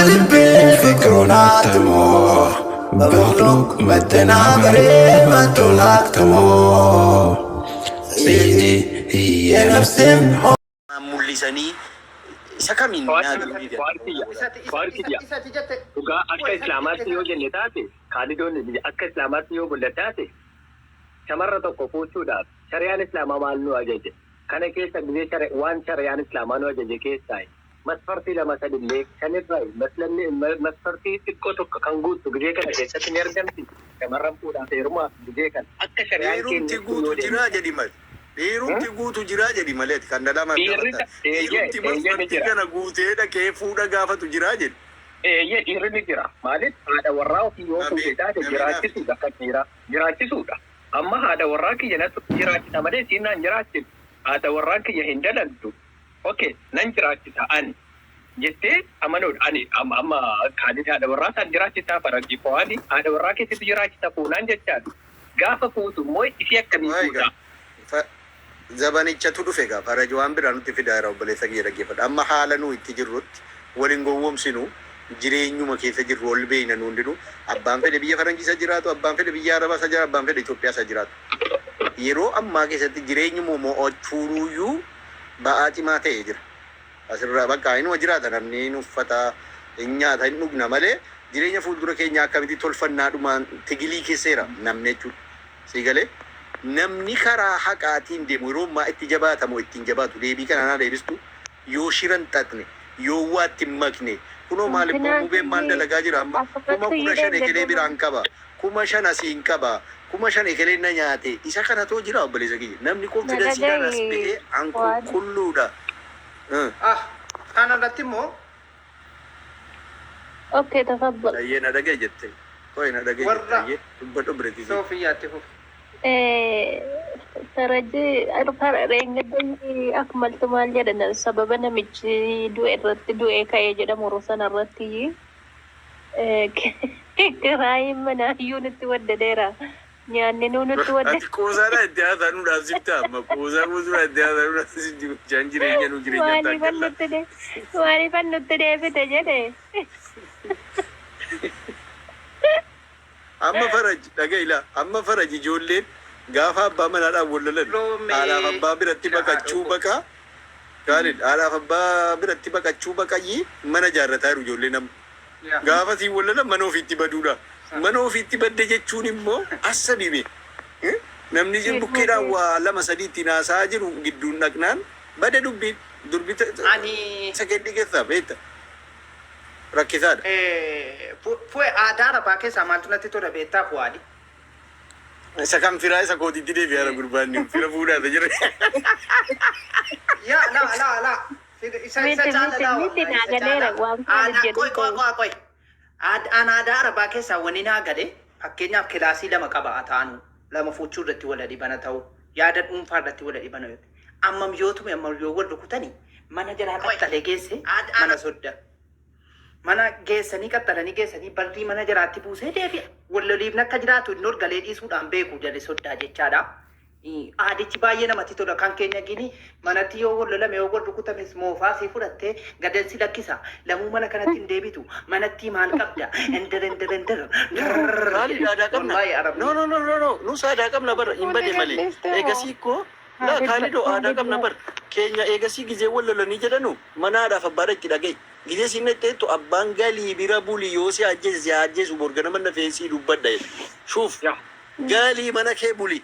ልቤ ፍቅሩን አትሞ በመክሉቅ መደናበሬ መቶ ላክትሞ ሲዲ የነፍሴም Mul'isanii isa kamiin naa galuu ni Waarkiyya. Isati Waarkiyya. isati jette Dhugaa akka islaamaatti yoo jenne taate kaalidoon akka islaamaatti yoo bulle taate shamarra tokko fuuchuudhaaf shari'aan islaamaa maal nu ajaje? Kana keessa gisee waan shari'aan islaamaa nu ajaje keessaa masfartii lama sadillee shanirraa maslanni masfartii xiqqoo tokko kan guuttu gisee kana keessatti ni argamti. Shamarran fuudhaaf heerumaaf gisee kana akka shari'aan Dhiirumti keenya guutu yoo deemne. jiraa jedhi malee. Dhiirumti guutu jiraa jedhi malee kan dhalama Dhiirri gaafatan. eeyyee Dhiirumti eeyyee ni masfartii jira. kana guutee dhaqee fuudha gaafatu jiraa jedhi. Eeyyee dhiirri ni jira. Maaliif haadha warraa ofii yoo fuute Amiin. taate Amiin amiin. jiraachisuudha kan dhiiraa. Jiraachisuudha. Amma haadha warraa kiyya natu jiraachisa malee isiin naan jiraachisu. Haadha warraa kiyya hin dalagdu. Okay, nan jiraachisa ani jettee amanuudha. Ani amma amma Kaalid haadha warraa isaan jiraachisaa faranjii fo'aani haadha warraa keessatti jiraachisa fuunaan jechaadha. Gaafa fuutu immoo isii akkamii Waay fuuta? gaa. Zabanichatu dhufe gaa faraji waan biraa nutti fidaa jira obboleessa kiyya dhaggeeffadhu. Amma haala nu itti jirrutti waliin gowwoomsinu jireenyuma keessa jirru ol beeyna nu hundinuu abbaan fedhe biyya faranjii isa jiraatu abbaan fedhe biyya arabaa isa jiraatu abbaan fedhe Itoophiyaa isa jiraatu. Yeroo ammaa keessatti jireenyuma mo'achuunuyyuu ba'aa cimaa ta'ee jira. Asirraa bakka inuma jiraata namni hin uffata hin nyaata hin dhugna malee jireenya fuuldura keenya akkamitti tolfannaadhumaan tigilii keesseera namni jechuudha. Sii galee namni karaa haqaatiin deemu yeroo ammaa itti jabaatamu ittiin jabaatu deebii kana naa deebistu yoo shira hin xaxne yoo waa itti hin makne kunoo maal immoo mubeen maal dalagaa jira amma 15,000 ekelee biraan qaba 5,000 asiin qaba 5,000 ekeleen na nyaate isa kana too jira obboleessa kiyya namni konfidensiidhaan as ba'ee an qulqulluudha. Ah, kana irratti immoo Okay, tafaddal. Ayyee na dhaga'i jette. Qoy na dhaga'i jette. Warra Ayyee dubbadhu obboleettii kiyya. Soofiyyaatti fufi. Faraji reengadda akmaltu maal jedhan sababa namichi du'e irratti du'e ka'e jedhamu yeroo sana irratti kiraayin manaa iyyuu nutti waddadeera. Nyaanni nuu nutti wadde. Ati qoosaadhaa itti haasaa nu dhaabsifta amma qoosaa qoosuudhaa itti haasaa nu dhaabsifti gochaan jireenya nu jireenya Maaliifan taakallaa. nutti de maaliifan nutti deebite jedhe. Amma faraj dhaga'i laa amma faraj ijoolleen gaafa abbaa manaadhaan wal lolan Loomee haadhaaf abbaa biratti baqachuu baqa Kaalid haadhaaf abbaa biratti baqachuu baqayyii mana ijaarrataa jiru ijoolleen amma. Gaafa siin wal lolan mana ofiitti baduudha. Mana ofiitti badde jechuun immoo assabi mee. Namni bukkeedhaan waa lama sadii ittiin haasa'aa jiru gidduun dhaqnaan bade dubbiin. Durbi Ani sekeendii keessaa beekta. Rakkisaadha. Fue aadaa arabaa keessaa maaltu natti tola beektaa Fuwaadi? Isa kan firaa isa kootiitti deebi'aara gurbaan ni fira fuudhaa isa jira. Yaa laa laa laa isa isa Miti caala miti laa miti wallahi naa isa galeera caala. waan Kaalid Aadaa jedhu qoy qoy ta'u. qoy qoy. Aan aadaa arabaa keessaa wani naa gale fakkeenyaaf kilaasii lama qaba ataanu lama fuuchuu irratti wala dhibana ta'u yaada dhuunfaa irratti wala dhibana yoo ta'e ammam yoo tume ammam yoo wal rukutani mana jalaa qaxxalee geesse mana sodda. Mana geessanii qaxxalanii geessanii barrii mana jaraatti buusee deebi'a. Wal loliifni akka jiraatu inni ol galee dhiisuudhaan beeku jarri soddaa jechaadha. Aadichi baay'ee namatti tola. Kan keenya gini manatti yoo wal lolame yoo wal rukutames moofaa sii fudhattee gadan si lakkisa. Lamuu mana kanatti hin deebitu. Manattii maal qabda? Ender ender ender. Maali aadaa qabna? Wallaahi arabni. No no no no no nus aadaa qabna bara hin bade malee. Eegasii koo laa Kaalidoo aadaa qabna bar. Keenya eegasii gizee wal lolanii jedhanu mana haadhaaf abbaa dhaqi dhaga'i. Gizee siin dhaqxeettu abbaan galii bira buli yoo si ajjeese si haa ajjeesu bor ganama nafee sii dubbadha jedha. Shuuf galii mana kee buli.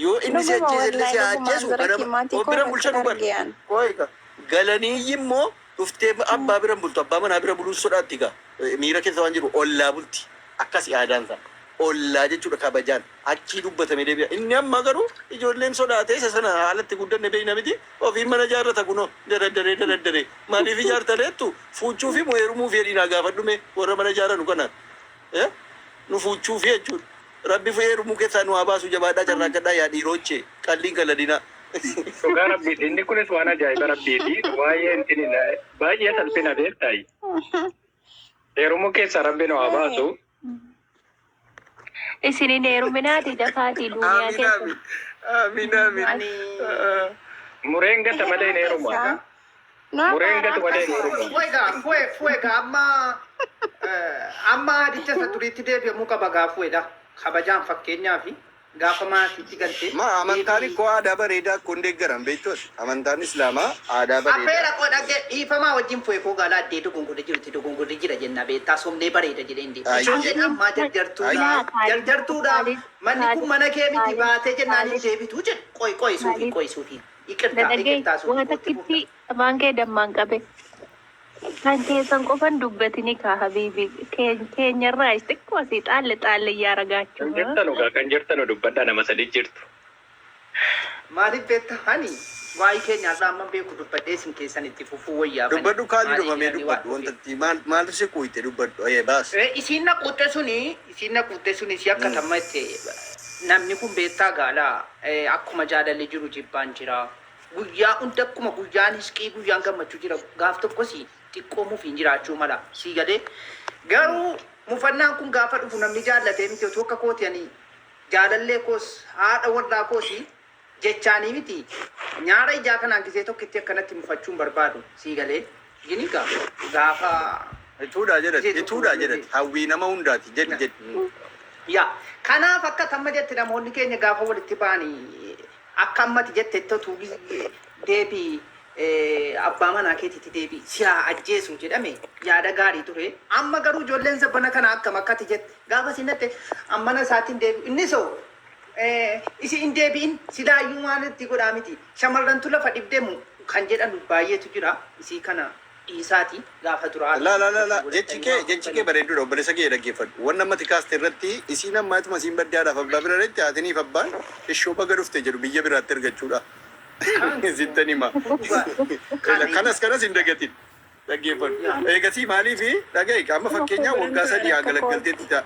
Yoo inni si Dhuguma ajjeese illee si wallahi haa dhugumaan ajjeesu zara ganama kimaatii of koo bira irratti bulchanu bar. arge an. Qoy ka galanii immoo dhuftee abbaa bira hin bultu abbaa manaa bira buluun sodaatti gaa miira keessa waan jiru ollaa bulti akkasi aadaan isaa. Ollaa jechuudha kabajaan achii dubbatamee deebi'a. Inni amma garuu ijoolleen sodaatee isa sana haalatti guddanne beekna miti ofiin mana ijaarrata kunoo daraddaree daraddaree maaliif ijaarta reettu fuuchuufi moo heerumuufi jedhii naa gaafadhu mee warra mana ijaaranu kanaan eh nu fuuchuufi jechuudha. Rabbi heerumuu keessaa nu haa baasu jabaadhaa carraaqqadhaa yaa dhiiroochee qalliin kalladinaa. Dhugaa rabbiiti inni kunis waan ajaa'iba rabbiiti waa'ee intini baay'ee salphina beektaayi. Heerumuu keessaa rabbi nu haa baasu. Isin hin heeruminaati dafaatii duuniyaa Amiin keessa. amiin amiin amiin. Ani Mureen gata malee hin Biyya heerumu. keessaa Nu Mureen amaara gatu malee hin akkasuma. Oromoo. Fuegaa, fue, fuegaa, amma amma aadicha isa duriitti deebi'amuu qaba gaa fuedha. Kabajaan fakkeenyaa fi gaafa maatiitti galtee Ma amantaan deebii. koo aadaa bareedaa akka hin deeggaran beektus amantaan islaamaa aadaa bareedaa. Affeera koo dhagge dhiifamaa wajjin fue koo gaalaa addee dogongorri jirutti dogongorri jira jenna beektaa somnee bareeda jedheen deema. Ayyee. Ijoolleen ammaa jarjartuudha. Laa Kaalid Jarjartuudha. Kaalid Manni kun Kaalid mana kee miti Kaalid baatee jennaan hin Kaalid deebituu jedhu. Qoy qoy suufii Kaalid qoy suufii. Iqirtaa dadhagee iqirtaa suufii waa kootti fufna. takkitti afaan kee dammaan qabe. Kan keessan qofan dubbatini kaa habiibi keenyarraa xiqqoo asii xaalle xaalle iyyaaragaachuu. Kan jirtanu gaa kan jirtanu dubbadhaa nama sadi jirtu. Maaliif beektaa hani waa'ee keenya irraa amma beeku dubbadhee isin keessan itti fufuu wayyaafani. Dubbadhu kaali Maaliif dhufamee namni waa dubbadhu dhufe. wanta itti maal maaltu si quuyte dubbadhu ee baas. Isiin na quutte suni isiin na quutte suni si akka tamma itti namni kun beektaa gaalaa akkuma jaalalli jiru jibbaan jira. Guyyaa hunda akkuma guyyaan hisqii guyyaan gammachuu jira gaaf tokkos xiqqoo mufiin jiraachuu mala sii galee garuu mufannaan kun gaafa dhufu namni jaallatee miti otoo akka kooti ani jaalallee koos haadha warraa koosi jechaanii miti nyaara ijaa kanaan gisee tokkitti akkanatti mufachuun barbaadu sii galee gini gaafa Ituudhaa jedhati gisee tokko ituudhaa jedhati hawwii nama hundaati jedhi jedhi. Yaa kanaaf akka tamma jette namoonni keenya gaafa walitti ba'anii akka ammati jette totu deebii abbaa manaa keetiitti deebii si haa ajjeesu jedhame yaada gaarii ture. Amma garuu ijoolleen zabbana kana akkam akkati jette gaafa si natte ammana isaatiin deebi'u inni soo isi hin deebi'in silaayyuu waan itti godhaa miti shamarrantu lafa dhibdeemu kan jedhan baay'eetu jira isii kana dhiisaati gaafa duraa La la la la jechi kee bareedduudha obboleessa kee dhaggeeffadhu. Wanna ammati kaaste irratti isiin amma ituma isiin baddaadhaaf abbaa bira irratti haatiniif abbaan ishoo baga dhufte jedhu biyya biraatti ergachuudha. Sittan hima. Kanas kanas hin dagatin. Dhaggeeffadhu. Eegasii maaliifi dhaga'i amma fakkeenyaa waggaa 3 haa galaggalteetti ta'a.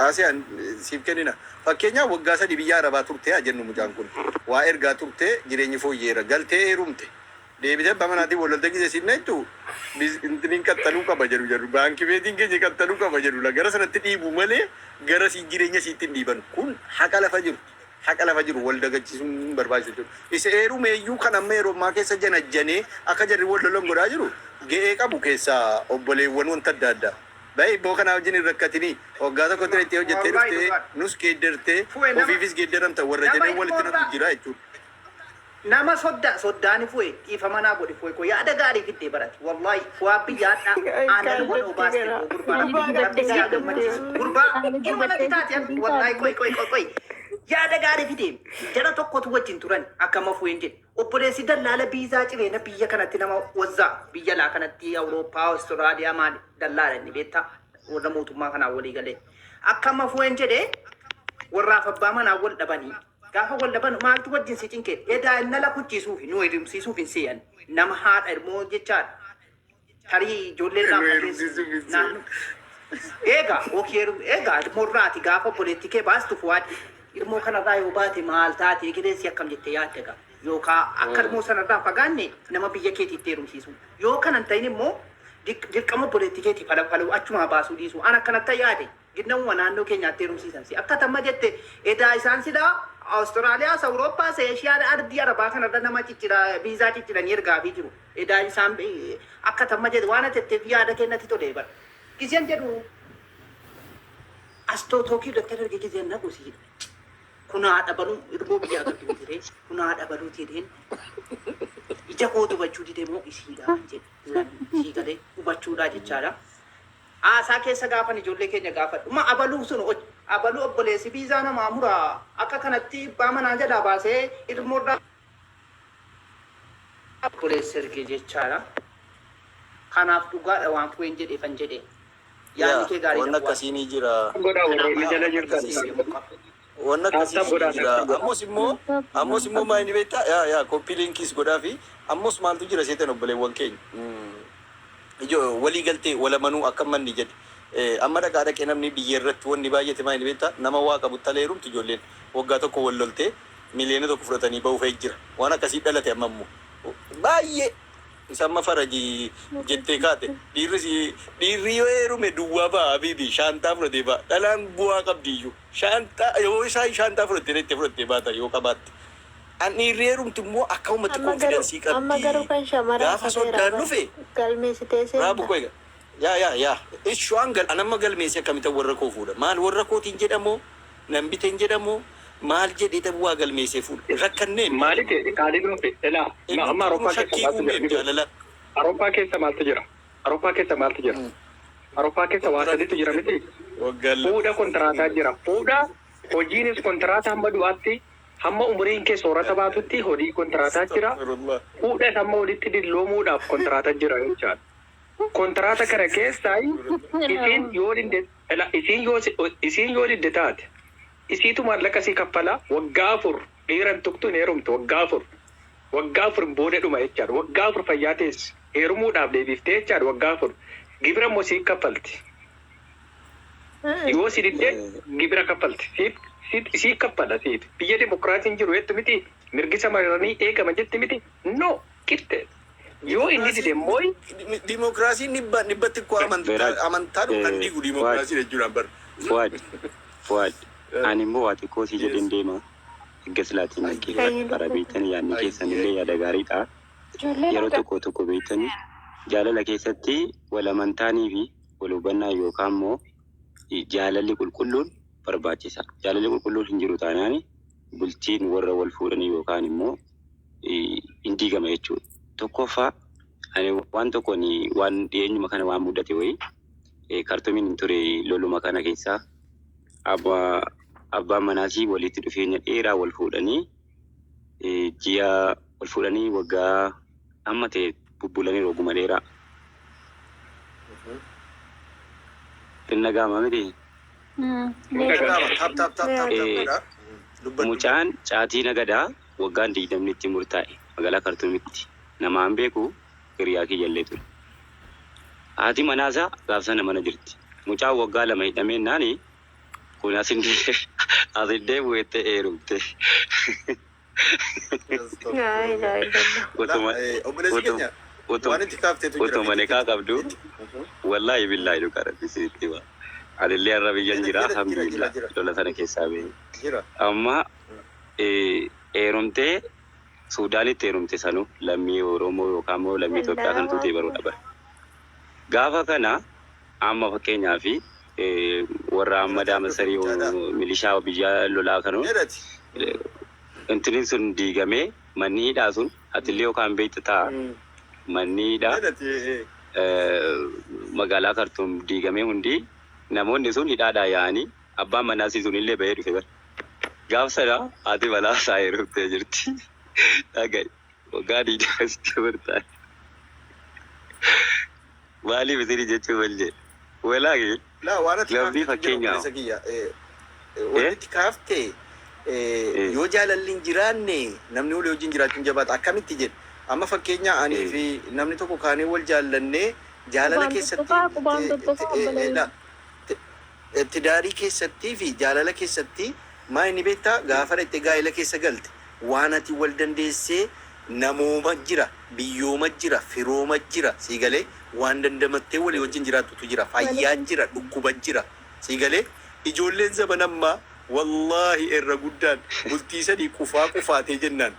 Asiyaan siif kennina. Fakkeenyaa waggaa 3 biyya Arabaa turtee haa jennu mucaan kun. Waa ergaa turtee jireenyi fooyyeera. Galtee heerumte. Deebitee abbaa manaatiin wal loltee gisee siin jettu intiniin qaxxaluu qaba jedhu jedhu. Baankii beetiin keenya qaxxaluu qaba jedhu. Gara sanatti dhiibu malee gara sii jireenya siitti hin dhiiban. Kun haqa lafa jiru. Haqa lafa jiru wal dagachiisuun hin barbaachisu jechuudha. Isa heerumeeyyuu kan amma yeroo ammaa keessa janajjanee akka jarri wal lolan godhaa jiru ga'ee qabu keessaa obboleewwan wanta adda addaa. Baay'ee ibboo kanaa wajjin hin rakkatinii waggaa tokko ture itti hojjettee Wallahi dhuftee dhugaadha. nus geeddartee Fu'e nama ofiifis geeddaramta warra nama jedhee walitti ilmoorraa naqu jira jechuudha. Nama sodda soddaani fu'e dhiifama naa godhi fu'e koo yaada gaarii fiddee barate wallahi waa biyyaadha aannan wal obaaste koo gurbaa Ani rabbi dubbadde rabbi si haa gaafadhe. gammachiisu gurbaa Ani ilma natti dubbadde taate an wallahi qoy qoy qoy qoy yaada gaarii fidee jara tokkotu wajjin turan akkama fu'een jedhe obboleessi dallaala biizaa cireena biyya kanatti nama wazzaa biyya laa kanatti Awurooppaa Awustiraaliyaa maali dallaala inni beektaa warra mootummaa kanaan walii galee akkama fu'een jedhe warraaf abbaa manaa wal dhabanii gaafa wal dhaban maaltu wajjin si cinqe edaa innala kuchisuuf nu heerumsiisuuf hin seeyan nama haadha ilmoo jechaadha tarii ijoollee Nu irraa heerumsiisuuf hin seeyan. naannoo eegaa okii heerum eegaa ilmoorraati gaafa obboleetti kee baastuuf waan ilmoo kanarraa yoo baate maal taate egireessi akkam jettee yaadda gaa yookaa akka ilmoo sanarraa fagaanne nama biyya keetiitti heerumsiisu yoo kanan ta'in immoo dirqama obboleetti keetii fala faluu achumaa baasuu dhiisu an akkanatti yaade ginnamuma naannoo keenyaatti heerumsiisan si akka tamma jette edaa isaan silaa Awustiraaliyaas Awurooppaas Eeshiyaa ardii Arabaa kanarra nama ciccira viizaa cicciranii ergaafii jiru edaa isaan akka tamma jette waan ati jetteef yaada kennatti tolee bara giseen jedhu astootokii irratti arge giseen naqu si kunaa dhabaluu ilmoo biyyaa qabdi tiree kunaa dhabaluu tireen ija koo hubachuu didee moo isiidha jedhe sii galee hubachuudha jechaadha. Haasaa keessa gaafan ijoollee keenya gaafadhu. Ma abaluu sun abaluu obboleessi viizaa namaa muraa akka kanatti abbaa manaa jalaa baasee ilmoorraa obboleessi erge jechaadha. Kanaaf dhugaadha waan fu'een jedheefan jedhe. Yaadni kee gaariidha Wanni bu'aa. akkasii ni jira. Godhaa warroonni Kanaaf jala jirtan. akkasii deemuu qaba. Wanni akkasii Tap tap ni godhaa jira. tap tap godhaa. Ammos immoo maal ni beektaa? Yaa yaa copy linkiis godhaa fi ammos maaltu jira seetan obboleewwan keenya. Ijoo walii galtee walamanuu akka manni jedhe. Amma dhaqaa dhaqee namni biyya irratti wanni baay'ate maal ni beektaa? Nama waa qabu talee heerumti ijoolleen waggaa tokko wal loltee miliyoona 1 fudhatanii ba'uu fe'ee jira. Waan akkasii dhalate amma immoo. Baay'ee isa amma farajii jettee kaate dhiirri si dhiirri yoo heerume duwwaa ba'a habiibi shaantaa fudhatee ba'a dhalaan bu'aa qabdi iyyuu shaantaa yoo isaa shaantaa fudhattee deettee fudhattee baata yoo qabaatte. An dhiirri heerumtu immoo akkamumatti Amma garuu confidence amma qabdi. garuu kan shamaraa Gaafa hafeera soddaan bar. dhufe Galmeessitee raabu seenta. koo egaa. Yaa yaa yaa. Ishuwaan gal anamma galmeessee akkamitti warra koo fuudha. Maal warra kootiin jedhamoo nan biteen jedhamoo maal jedhee ta'uu waa galmeessee fuudha. Rakkanneen. Maaliif Kaalidoo ilaa Inni amma kun Awurooppaa keessa shakkii maaltu jira? uumeef jaalala. Awurooppaa keessa maaltu jira? Awurooppaa keessa maaltu jira? Awurooppaa keessa waa sadiitu jira miti. Waggaa lama. Fuudha kontiraataa jira. Fuudha hojiinis kontiraata hamma du'aatti hamma umuriin kee soorata baatutti hojii kontiraataa jira. Astaghfirullah. Fuudhas hamma walitti dilloomuudhaaf kontiraata jira jechaadha. Kontiraata kana keessaa isiin yoo didde isiin yoo isiin yoo didde taate isiitu maallaqa sii kaffala waggaa 4 dhiira hin tuqxu hin heerumtu waggaa 4 waggaa 4 booda dhuma jechaadha. Waggaa 4 fayyaa teessi heerumuudhaaf deebiftee jechaadha waggaa 4 gibira immoo siif kaffalti. Yoo si didde gibira kaffalti siif siif kaffala siif biyya dimokiraasiin jiru jettu miti mirgi shamarranii eegama jetti miti no qixxe yoo inni dide immoo Dimokiraasiin dhibba dhibbatti koo amantaa Beeraaj, amantaa kan diigu Fuad, dimokiraasii jechuudhaan bara. Fuad, Fuad. Ani immoo waa xiqqoo si jedheen Yes. deema. Erga silaatiin dhaggeeffadha. Bara beektan yaadni keessan illee yaada gaariidha. Ijoollee Yeroo dhugaa. tokko tokko beektan jaalala keessatti wal amantaanii fi wal hubannaa yookaan immoo jaalalli qulqulluun barbaachisa. Jaalalli qulqulluun hin jiru taanaan bultiin warra wal fuudhanii yookaan immoo hin diigama jechuudha. Tokkoffaa ani waan tokkoon waan dhiyeenyuma kana waan mudate wayii Kartuumiin hin ture loluma kana keessaa abbaa abbaan manaasii walitti dhufeenya dheeraa wal fuudhanii ji'a wal fuudhanii waggaa amma ta'e bubbulanii rogguma dheeraa. Inna gaama miti. Dhaga'ama. Tap tap tap tap tap godha. Dubbadhu. Mucaan caatii nagadaa waggaan 20 itti murtaa'e magaalaa Kartuumitti. Namaan beeku hiriyaa kiyyallee ture. Haati manaasaa gaaf sana mana jirti. Mucaan waggaa 2 hidhameennaani kun asin asin deemu jettee heerumte. Laa ilaaha illallah. Utuma Obboleessi utum keenya utum waan itti kaafteetu jira. utuma niqaa qabdu wallaahi billaahi dhugaa rabbi isinitti hima. Anillee har'a biyyan Jira jira jira jira jira alhamdulillah jira lola sana keessaa bahe. jira. Amma heerumtee Suudaanitti heerumte sanuu lammii Oromoo yookaan immoo lammii Itoophiyaa kan Allahu tuutee baruu Akbar. dhaban. Gaafa kana amma fakkeenyaaf warra amma Jirataan dhufe daamasarii mucaadha. milishaa biyya lolaa kanuun Jedhati. intini sun diigamee manni hidhaa sun atillee yookaan beektu ta'a manni hidhaa Jedhati. magaalaa Kartuum diigamee hundi namoonni sun hidhaadhaa yaa'anii abbaan manaasii sun illee bahee dhufe bara. Gaaf sana haati manaa isaa heerumtee jirti. Dhaga'i. Waggaa 20 sitti murtaa'e. Maaliif isinii jechuu maal jedhe? Walaagi Laa waan ati namni kaaftetu jira fakkeenyaaf. obboleessa kiyya. Wanti Eh? itti kaafte Eh? yoo jaalalli hin jiraanne namni walii wajjin jiraachuun jabaata akkamitti jedhe. Amma fakkeenya anii Eh? fi namni tokko kaanee wal jaallannee jaalala Qubaan keessatti tuttuqaa, qubaan tuttuqaa obboleessa. tidaarii keessattii fi jaalala keessatti maa inni beektaa gaafa dhaqxee gaa'ela keessa galte waan ati wal dandeessee namooma jira biyyooma jira firooma jira sii galee waan dandamattee walii wajjin jiraattutu jira fayyaa jira dhukkuba jira sii galee ijoolleen zaman ammaa wallaahi irra guddaan bultii sadii qufaa qufaatee jennaan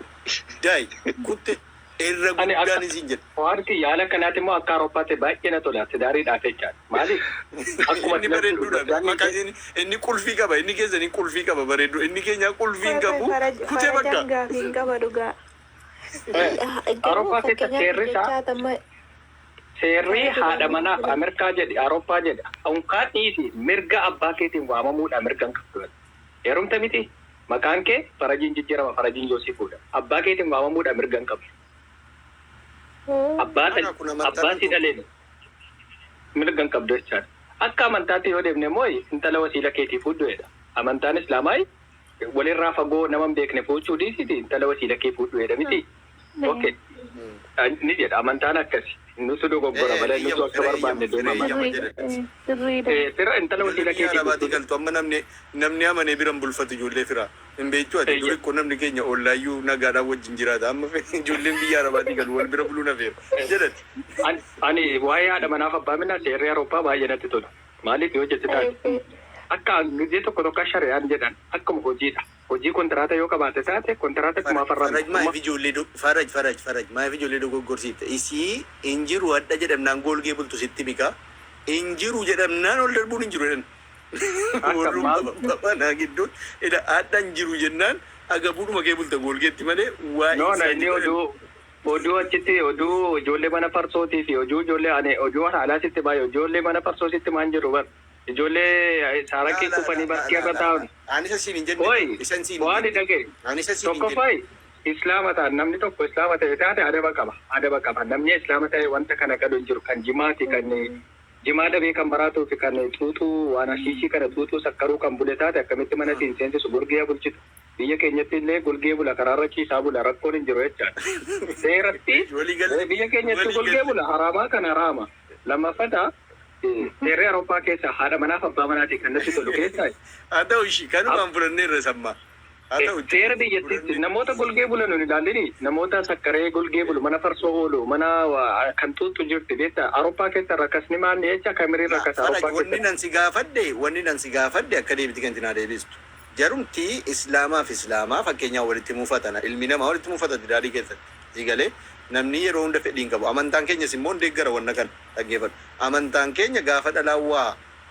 daay kutte irra Ani akka guddaan isin jedha. Waarti yaala kanaati immoo akka Awurooppaatti baay'ee na tola sidaariidhaaf jechaadha. Maaliif? Akkuma Inni bareedduudha. Maqaa inni inni qulfii qaba. Inni keessanii qulfii qaba bareeddu. Inni keenya qulfii hin qabu. Kutee bakka. Farajaan gaafii hin qaba dhugaa. Garuu Awurooppaa keessa fakkeenyaaf seerri isaa jechaa tamma seerri haadha manaaf Ameerikaa jedhe Awurooppaa jedhe unkaan dhiisi mirga abbaa keetiin waamamuudha mirga hin qabdu. Heerumta miti maqaan kee farajiin jijjiirama farajiin yoo si fuudha. Abbaa keetiin waamamuudha mirga hin qabdu. Abbaa Kana kun amantaa abbaa si dhaleen mirga hin qabdu jechaadha. Akka amantaatti yoo deemne immoo intala wasiila keetii fuudhu jedha. Amantaan Islaamaa walirraa fagoo nama hin beekne fuuchuu dhiisiti intala wasiila kee fuudhu jedha miti. Okay. Ni jedha amantaan akkasi. Nutu dogoggora malee nutu akka barbaanne deema malee. Sirriidha. Fira intala Ijoollee wasiila biyya keetii Arabaatii fuudhu. galtu amma namni namni amanee biran bulfatu ijoollee firaa. Hin beektu ati duri ko namni keenya ollaayyuu nagaadhaan wajjin jiraata. Amma ijoolleen biyya Arabaatii galu wal bira buluu nafeera. Jedhati. Ani waa'ee haadha manaaf abbaa minaa seerri Awurooppaa baay'ee natti tola. Maaliif yoo jette taate akka gizee tokko tokko shari'aan jedhan akkuma hojiidha. Hojii kontiraata yoo qabaate taate kontiraata kumaa Faraj farramta. maayif ijoollee faraj faraj faraj maayif ijoollee dogoggorsiifte? Isii hin jiru hadha jedhamnaan golgee bultu sitti bika. Hin jiru jedhamnaan ol darbuun hin jiru jedhan. Akka Warruma maal babanaa gidduun ila hadha hin jiru jennaan agabuudhuma kee bulta golgeetti malee waa'ee No, no, isaa inni jedhan. oduu achitti oduu ijoollee mana farsootii fi oduu ijoollee ani oduu haalaa sitti baay'ee ijoollee mana farsoo sitti maan jiru bar ijoollee Laa saarakii laa kufanii laa laa barkii laa irra laa. taa'an. Ani isa siin hin jenne Oi, isan siin hin waan jenne. dhagaye. Ani isa siin hin jenne. Tokkoffaa islaama ta'an, namni tokko islaama ta'e taate adaba qaba. Adaba qaba. Namni islaama ta'e wanta kana qabu hin jiru. Kan jimaati, kan jimaa dhabee kan baraatuu fi kan xuuxuu waan ashiishii kana xuuxuu sakkaruu kan bule taate akkamitti mana siin seensisu golgee bulchitu. Biyya keenyatti illee golgee bula, karaarra ciisaa bula, rakkoon hin jiru jechaadha. Seeratti Walii galte biyya keenyatti walii golgee galte. bula, haraamaa kan haraama. Lammaffata seerri Awurooppaa keessa haadha manaaf abbaa manaati kan natti tolu keessaa Haa ta'u ishii kanumaan fudhanneerra sammaa. Haa ta'u seera biyyattiitti namoota golgee bulan hin ilaalini, namoota sakkaree golgee bulu, mana farsoo oolu, mana kan xuuxu jirti beektaa. Awurooppaa keessa rakkasni maal jecha kamirii rakkasa Faraj Awurooppaa wanni keessa. nan si gaafadhe, wanni nan si gaafadhe akka deebiti kan tinaa deebistu. Jarumti islaamaa fi islaamaa fakkeenyaaf walitti mufatana. Ilmi namaa walitti mufata daadhii keessatti. Si galee namni yeroo hunda fedhii hin qabu. Amantaan keenyas immoo hin deeggara wanna kana dhaggeeffadhu. Amantaan keenya gaafa dhalaan waa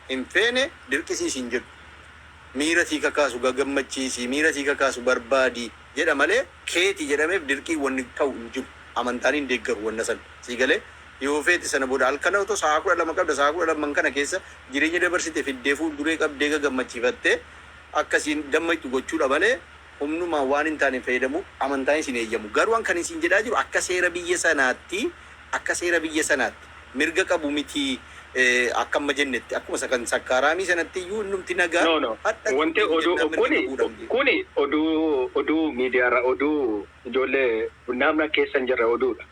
hin feene dirqisiis hin jedhu. Miira sii kakaasu gagammachiisi, miira sii kakaasu barbaadi jedha malee keeti jedhameef dirqii wanni ta'u hin jiru. Amantaan hin deeggaru wanna sana. Si galee yoo feete sana booda halkan otoo sa'a 12 qabda, sa'a 12 kana keessa jireenya dabarsite fiddee fuulduree qabdee gagammachiifattee akkasiin dammaqxu gochuudha malee humnumaan waan hin taane fayyadamu amantaan isin eeyyamu. Garuu an kan isin jedhaa jiru akka seera biyya sanaatti, akka seera biyya sanaatti mirga qabu miti, akka amma jennetti akkuma isa kan sakkaaraamii sanatti iyyuu innumti nagaa No, no. hadha Wanti oduu jennaan mirga kuni qabuudha miti. Kuni oduu miidiyaarra oduu ijoollee namna keessa hin jirre oduudha.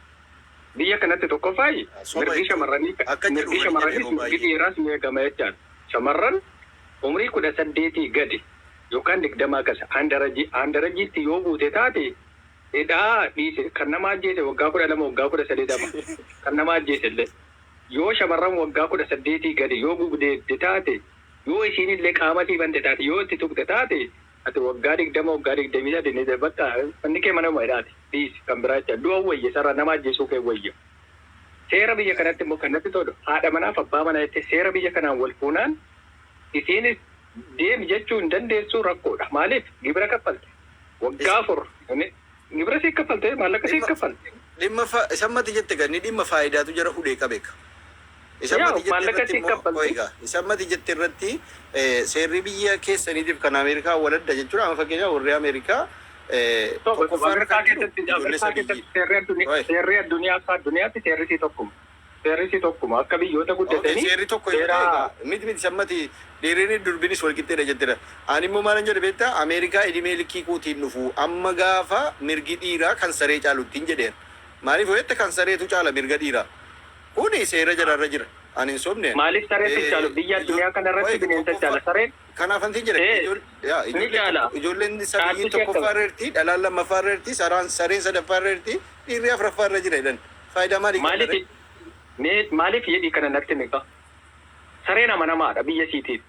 Biyya kanatti tokkoffaayi Soba mirgi jechuun shamarranii akka jedhu mirgi wali jedhe shamarraniis yeroo mirgi baay'ee. dhiiraas ni eegama jechaadha. Shamarran umrii 18 gadi yookaan 20 akkas handarajiitti yoo buute taate hidhaa dhiise, kan nama ajjeese waggaa 12, waggaa 13 dama kan nama ajjeese illee. Yoo shamarran waggaa 18 gadi yoo gudeedde taate, yoo isiin illee qaama sii bante taate, yoo itti tuqxe taate, ati waggaa 20, waggaa 23 ni bakka manni kee mana hidhaati dhiisi kan biraa jecha du'a wayya sarara nama ajjeesuu kee wayya. Seera biyya kanatti immoo kan natti tolu haadha manaaf abbaa manaa jettee seera biyya kanaan wal fuunaan isiinis deemi jechuu hin dandeessu, rakkoodha. Maaliif? Gibira kaffalte. Waggaa 4 gibira sii kaffalte, maallaqa sii Dhimma kaffalte. Dhimma isan mati jette ganni dhimma faayidaatu jara hudhee qabeeka. Isan Yaa mati jette maallaqa irratti sii immoo kaffalte. egaa isan mati jette irratti seerri biyya keessaniitiif kan Ameerikaa waladda jechuudha. Amma fakkeenyaaf warri Ameerikaa Tokko tokkoffaarra Ameerikaa kan jiru keessatti ijoollee Ameerikaa sadii. keessatti seerri addunyaa Oi. seerri addunyaa akka addunyaatti seerri sii tokkuma. Seerri sii tokkuma akka biyyoota Okay, guddatanii seerri tokko yoo seera ta'e egaa miti miti sammati dhiirri durbinis wal qixxeedha jettedha. Ani immoo maalan jedhe beektaa? Ameerikaa idimee likkii kuutiin dhufu amma gaafa mirgi dhiiraa kan saree caaluttiin jedheen. Maaliif yoo jette kan sareetu caala mirga dhiiraa. Kuni seera jalarra jira. Ani hin sobne. Maaliif sareetu caalu? Biyya addunyaa kanarratti Oi, bineensa tokkoffaa caala sareen. Kanaaf antiin jedhe yaa ni ijoollee caala. tokko ijoolleen sabiyyiin Caaltu ishee tokkoffaa irra jirti, dhalaan lammaffaa irra jirti, saraan sareen sadaffaa irra jirti, dhiirri afuraffaa irra jira jedhan. Faayidaa maalii qabna Maaliif ree? mee maaliif jedhii kana natti himi. Sareen amanamaadha biyya siitiif.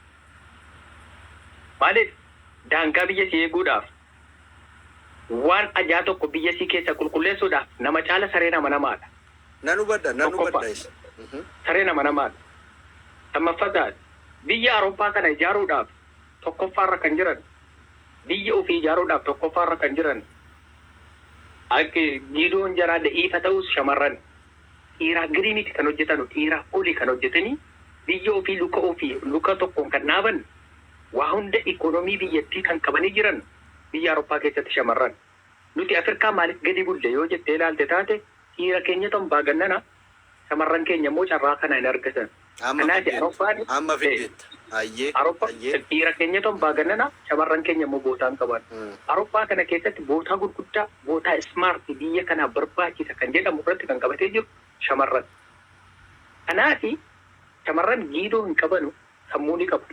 Maaliif? Daangaa biyya sii eeguudhaaf, waan ajaa tokko biyya sii keessa qulqulleessuudhaaf nama caala sareen amanamaadha. Nan hubadha, nan Tokkoffaa. hubadha isa. Sareen amanamaadha. Lammaffaadhaan biyya Awurooppaa kana ijaaruudhaaf tokkoffaarra kan jiran, biyya ofii ijaaruudhaaf tokkoffaarra kan jiran, akka giidoon jaraa da'iifa ta'us shamarran dhiiraa gadi miti kan hojjetanu, dhiiraa olii kan hojjetanii biyya ofii luka ofii luka tokkoon kan dhaaban, waa hunda ikoonoomii biyyattii kan qabanii jiran biyya Awurooppaa keessatti shamarran. Nuti Afrikaa maaliif gadi bulle yoo jettee ilaalte taate dhiira keenya ton baagannana, shamarran keenya immoo carraa kana hin argatan. Amma Kanaaf fiddeetta. Awurooppaan Amma fiddeetta. Ayyee. Awurooppaa Ayyee. dhiira keenya ton baagannana, shamarran keenya immoo bootaan qaban. Awurooppaa kana keessatti bootaa gurguddaa, bootaa smart biyya kanaaf barbaachisa kan jedhamu irratti kan qabatee jiru shamarran. Kanaafi shamarran giidoo hin qabanu, sammuu ni qabu.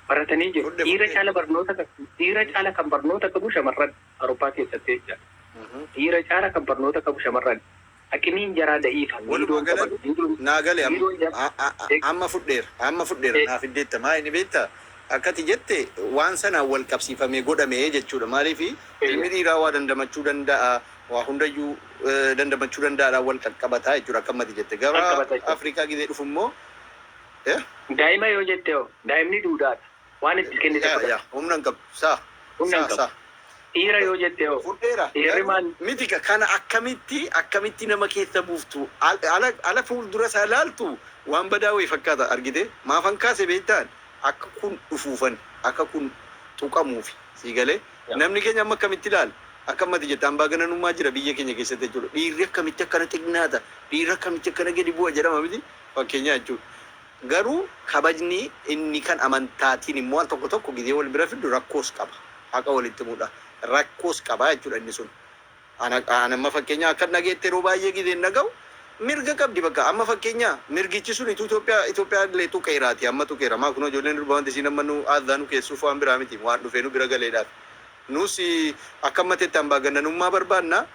Baratanii jiru. Fudhe Dhiira fudhe. caala barnoota qabu. Dhiira caala kan barnoota qabu shamarran Awurooppaa keessatti jechaadha. Dhiira caala kan barnoota qabu shamarran. Aqimiin jaraa da'iifa. Walumaa Giidoon gala qabanu. Giidoon naa gale amma giidoon jaraa. amma fudheera, amma fudheera, naa fiddeetta. Maa inni beektaa? Akkati jette waan sanaan wal qabsiifamee godhame jechuudha. Maaliif ilmi dhiiraa waa dandamachuu danda'a, waa hundayyuu dandamachuu danda'aadhaan wal qaqqabataa jechuudha akka ammati jette. Gara Qaqqabata jechuudha. Afrikaa gizee dhufu immoo Daa'ima yoo jette hoo daa'imni duudhaadha. Waan itti kennite fudhata. Yaa, humna hin qabu. Saa. Humna hin Saa qabu. saa. Dhiira yoo jette hoo Fudheera. dhiirri maal Miti kana akkamitti nama keessa buuftu, ala fuuldura isaa ilaaltu waan badaa wayii fakkaata argite. Maafan kaase beektaan, akka kun dhufuufan, akka kun tuqamuufi sii galee. Namni keenya amma akkamitti ilaala? Akka ammati jette hambaa gananummaa jira biyya keenya keessatti jechuudha. Dhiirri akkamitti akkana xignaata, dhiirri akkamitti akkana gadi bu'a jedhama miti fakkeenyaa jechuudha. Garuu kabajni inni kan amantaatiin immoo al tokko tokko gizee wal bira fiddu rakkoos qaba. Haqa walitti himudha, rakkoos qaba jechuudha inni sun. Ana amma fakkeenya akka dhageette yeroo baay'ee gizeen dhaga'u mirga qabdi bakka. Amma fakkeenya mirgichi sun ituu Itoophiyaa illee tuqeeraati, amma tuqeera. Maa kun ijoolleen durba wanti isiin amma nu aaddaa nu keessuuf waan biraa miti, waan dhufee nu bira galeedhaaf. Nus akka ammatetti hambaa gannanummaa barbaanna,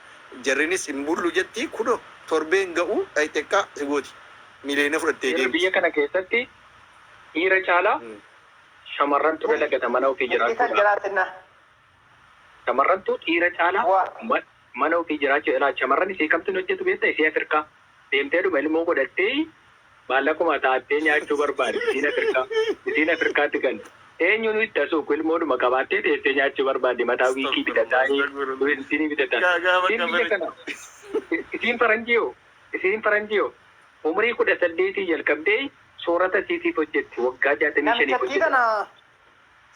jarrinis hin bullu jetti. Kuno torbeen ga'u xiqqaa si gooti, miliyoona fudhattee Dhiirri deemti. biyya kana keessatti dhiira caalaa shamarrantu dalagata mana ofii Inni kan jiraachuudha. jiraatinna. Shamarrantu dhiira caalaa Waa. mana ofii jiraachuu ilaa. Shamarran isii kamtu hin hojjetu beektaa? Isii Afrikaa deemtee dhuma ilmoo godhattee maallaquma taattee nyaachuu barbaade. Isiin Afrikaatti kan eenyuun itti asuuku ilmoodhuma qabaattee teessee nyaachuu barbaade, mataa wiikii bitataa, isinii bitataa. Isiin biyya kana, isiin faranjiyoo umurii 18 jalqabdee soorata isiitiif hojjetti, waggaa 65f Namichattii hojjetti. kana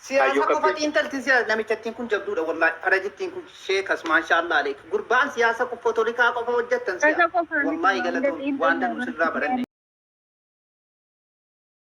siyaasa Kaayyoo qofa qabdi. xiinxalti siyaasa. Namichattiin kun jabduudha wallahi. Farajittiin kun sheekas, maashaallah aleek. Gurbaan siyaasa qofa, poolitikaa qofa hojjettan si'a. Isa qofa miti Wallahi waan galatoon waan xiinxalaa danuu sirraa baranne.